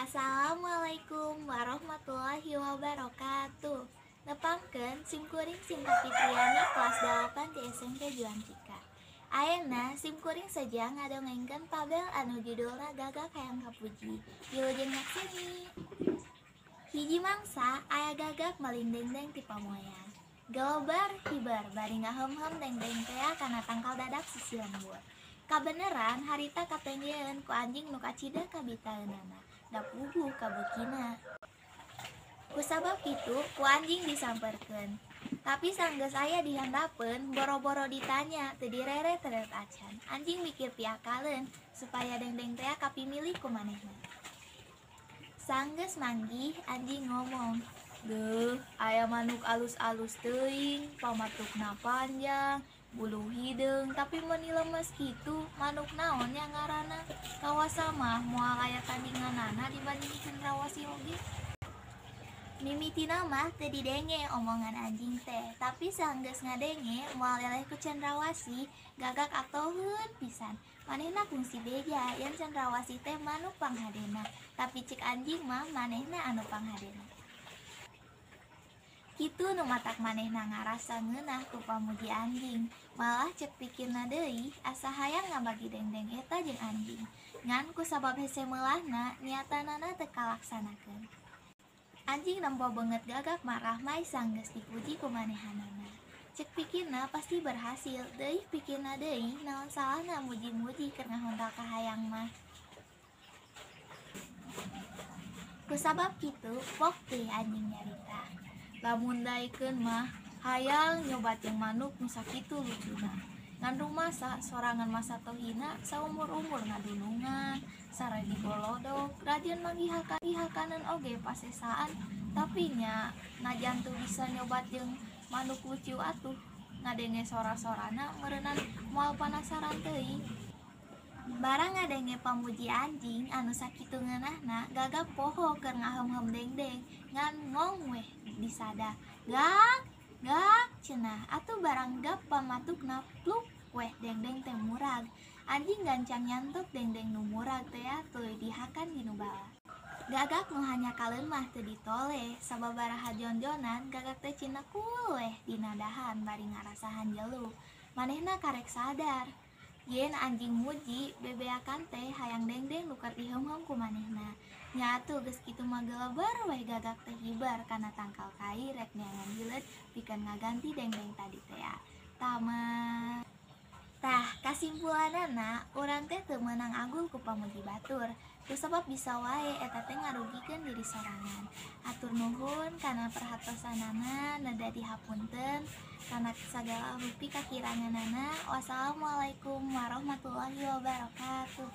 Assalamualaikum warahmatullahi wabarakatuh. Nepangkeun sim kuring Sinta Fitriani kelas 8 di SMP Juantika. Ayeuna sim kuring seja ngadongengkeun fabel anu judulna Gagak Hayang Kapuji. Wilujeng nyakseni. Hiji mangsa aya gagak maling dengdeng ti pamoyan. Galobar hiber bari ngaheumheum dengdeng tea kana tangkal dadak sisi lembur. Kabeneran harita katenggeun ku anjing nu kacida kabitaeunana. Da puguh kabeukina. Kusabab kitu ku anjing disamperkeun. Tapi sanggeus aya di handapeun boro-boro ditanya teu direre teret acan. Anjing mikir piakaleun supaya dengdeng tea kapimilih ku manehna. Sanggeus manggih anjing ngomong, "Deuh, aya manuk alus-alus teuing, pamatukna panjang, bulu hideung tapi meuni lemes kitu, manuk naon nya ngaranna? Kawasa mah moal aya tandinganana dibanding cendrawasih oge." Mimitina mah teu didenge omongan anjing teh, tapi sanggeus ngadenge moal eleh ku cendrawasih, gagak atoheun pisan. Manehna kungsi beja yen cendrawasih teh manuk panghadena, tapi cek anjing mah manehna anu panghadena. Kitu nu matak manehna ngarasa ngeunah ku pamuji anjing. Malah cek pikirna deui asa hayang ngabagi dengdeng eta jeung anjing. Ngan kusabab hese meulahna niatanana teu kalaksanakeun. Anjing nempo beungeut gagak marahmai sanggeus dipuji ku manehanana. Cek pikirna pasti berhasil, deui pikirna deui naon salahna muji-muji keur ngahontal kahayang mah. Kusabab kitu pok teuing anjing nyarita. Lamun daekeun mah hayang nyoba jeung manuk nu sakitu lucuna. Ngan rumasa sorangan masa tohina saumur-umur ngadunungan, sareng golodok, rajin manggihakanan oge pasesaan, tapi nya najan teu bisa nyobat jeung manuk lucu atuh ngadenge sora-sorana meureunan moal panasaran teuing. Barang ngadenge pamuji anjing anu sakitu ngeunahna, gagak poho keur ngaheumheum dengdeng, ngan ngong weh disada. "Gak, gak," cenah. Atuh barang gap pamatukna pluk weh dengdeng teh murag. Anjing gancang nyantuk dengdeng nu murag tea tuluy dihakan dinu bala. Gagak nu hanyakaleun mah teu ditoleh, sababaraha jon-jonan gagak teh cinekul weh dina dahan bari ngarasahan jelu. Manehna karek sadar yen anjing muji bebeakan teh hayang dengdeng nu keur diheumheum ku manehna. Nya atuh geus kitu mah geleber weh gagak teh hiber kana tangkal kai rek neangan hileud pikeun ngaganti dengdeng tadi tea. Tamat. Tah, kasimpulanana urang teh teu meunang agul ku pamuji batur. Kusabab bisa wae eta teh ngarugikeun diri sorangan. Hatur nuhun kana perhatosanana, neda dihapunten kana sagala rupi kakiranganana. Wassalamualaikum warahmatullahi wabarakatuh.